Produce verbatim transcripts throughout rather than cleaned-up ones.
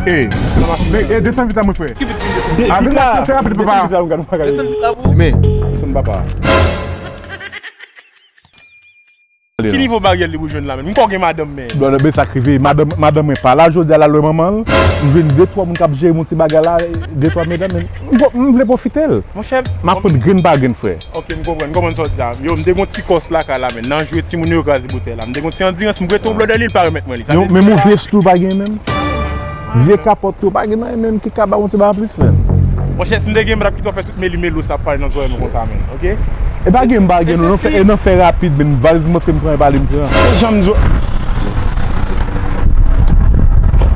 Ey, men, ey, desann vit la, mon frè. Ki vit? Desann vit la, desann vit la, m gade, m pa gade. Desann vit la pou. Men, desann papa. Ki nivo baryè li pou jwenn la, men? M kwè w gen madanm, men. Brother, men sa k rive. Madanm, madanm mwen pa la jodi a, l al wè manman l. M jwenn de twa moun k ap jere yon ti bagay la, de twa medam, men m, m vle pwofite l. Monchè, m ap pran grenn pa grenn, frè. Ok, m konprann, m konprann sa w di a. Yo, m te gon ti kòs lakay la, men nan jwe timoun yo kraze boutèy la. M te gon ti andirans, m prete yon blòdè li, li pa remèt mwen li. Sa vle di men, men yon vye stou pa gen menm. Vye kapòt tou pa gen anyen menm ki ka ba yon ti bagay plis, menm. Monchè, si m te gen, m t ap kite w fè tout meli melo sa ap pale nan zòrèy mwen konsa, menm, ok? E pa gen, m pa gen, non, non, fè, e nan fè rapid, menm valiz mwen se m pran, e pa li m pran. Se jan m di w.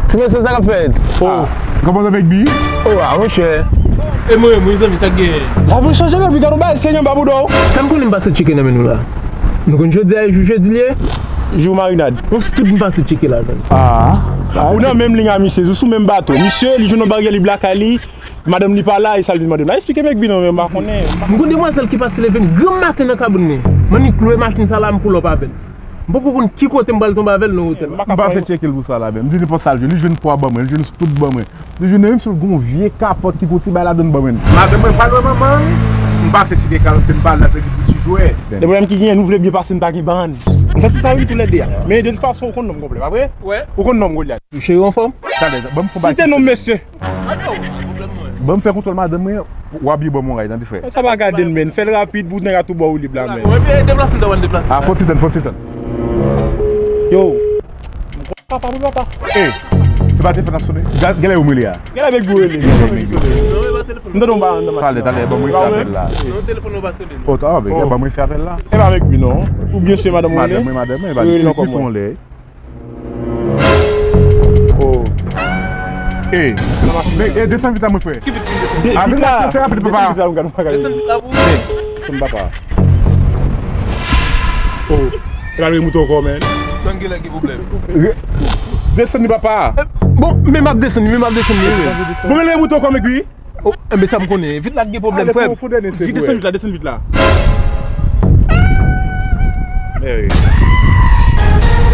Ti mesye, sa k ap fèt? Oh. Kòman avèk bi? Oh, ah, monchè. E mwen, mwen, zanmi, sa k genyen? Lavi chanje, men, pi gade yon bagay serye anba bouda w. Sa m konnen m pase tcheke nan men nou la. Nou konn jodi a e jou jedi l ye? Jou marinad. Bon, se tout m pase tcheke la, zanmi. Ah. Ou nan menm liy a misye, ou sou menm bato. Misye, li jwenn yon baryè, li blakay li, madanm li pa la, e sa l vin mande m la. Esplike Mèk Bi non, men m pa konnen. M gon demwazèl ki pase leve m granm maten nan kabann li. M annik lwe machin sa la, m pull up avè l. M poko konn ki kote m pral tonbe avè l nan otèl la. M pase tcheke l pou sa la, men. M di nenpòt sa l jwenn. Li jwenn pwa ban mwen, li jwenn stout ban mwen. Li jwenn yon sèl gon vye kapòt ki gon ti bay ladann ban mwen. Madanm mwen pa lwen manman l, m pase tcheke kal, se m pa al la, li pou ti jwè. De pwoblèm ki genyen, nou vle byen pase, n pa gen bann. M santi sa wi, toulède a. Men de tout fason, ou konn non m konplè, pa vre? Wè. Ou konn non m, Goliath. Cheri, anfòm? Talè, ban m fon bagay. Site non m, mesye. Ban m fè kontwòl madanm mwen, w ap byen ban m yon ray, tande, frè. Sa pa gade n, men. Fè l rapid pou nèg la tou ba w lib la, men. Wè, men deplase m, deplase m. Ah, fò ti tann, fò ti tann. Yo. Papa, wi, papa. Ey, se pa telefòn ap sone? Ga-, genlè yo m rele a. Genlè Mèk Bi w rele. M tande yon bagay anndan machin nan. Talè, talè, ban mwen fè apèl la. Non, telefòn nan pa sone. Oh, ta, ban mwen fè apèl la. E pa Mèk Bi non. Ou byen si madanm ou rele? Madanm mwen, madanm mwen, e pa li. Rele non kòman? Oh. Ey, men, ey, desann vit la, mon frè. Ki vit? Desann vit la, desann vit la, m gade, m pa gade. Desann vit la pou. Desann papa. Oh. E pa rele moto ankò, men. Nan gen lè gen pwoblèm. Desann li, papa. Bon, men m ap desann li, men m ap desann li. Bon, men rele moto ankò, Mèk Bi. Oh, enben sa m konnen. Vit la gen pwoblèm, frè m. Desann vit la, desann vit la. Mèri.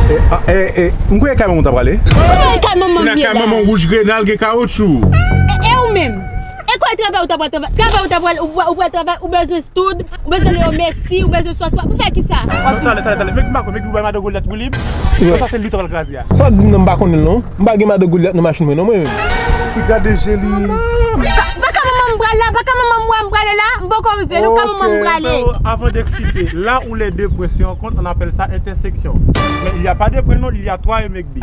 E, a, e, e, m kwè kay manman w ta prale. Kay manman m ye la. Kay manman w wouj grenal, gen kawotchou. E, e ou menm? E kwè travay ou ta pral travay? Travay ou ta pral, ou pral, ou pral travay, ou bezwen stud, ou bezwen Leo Messi, ou bezwen sòs, pou fè kisa? Non, talè, talè, talè. Mèk Bi pa kwè, Mèk Bi bay madan Golyat pou li. Sa se li w ta pral kraze a. Sa w ap di m nan, m pa konnen l non. M pa gen madan Golyat nan machin mwen non, mwen menm. Li gade je li. Pa, pa ka manman m pral la, pa ka manman m wè m prale la, m poko rive, nou ka manman m prale. Ok, so, avant d'exciter, là où les deux points se rencontrent, on appelle ça intersection. Mais il y a pas de point non, il y a trois et Mèk Bi.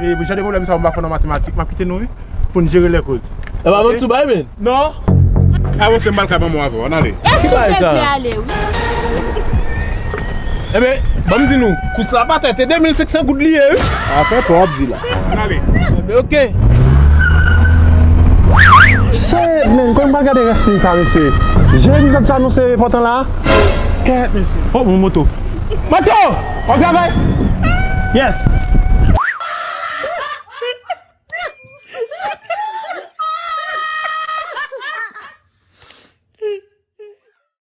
E jan de pwoblèm sa, m pa fò nan matematik, m ap kite nou, wi, pou n jere lè koz. E pa manti w bay, men. Non. Avanse, m pral ka manman w avè w, ann ale. E silvouplè ale, wi. Enben, ban m di nou, kous la pa tèt, e de mil senk san goud li ye, wi. Afè pa w ap di la. Ann ale. Enben, ok. Shit, man, kòman m pral gade rès fim sa, mesye? Jezi, zòt sa nou se enpòtan la. Kèt, mesye. Oh, mon moto. Moto! On travay? Yes.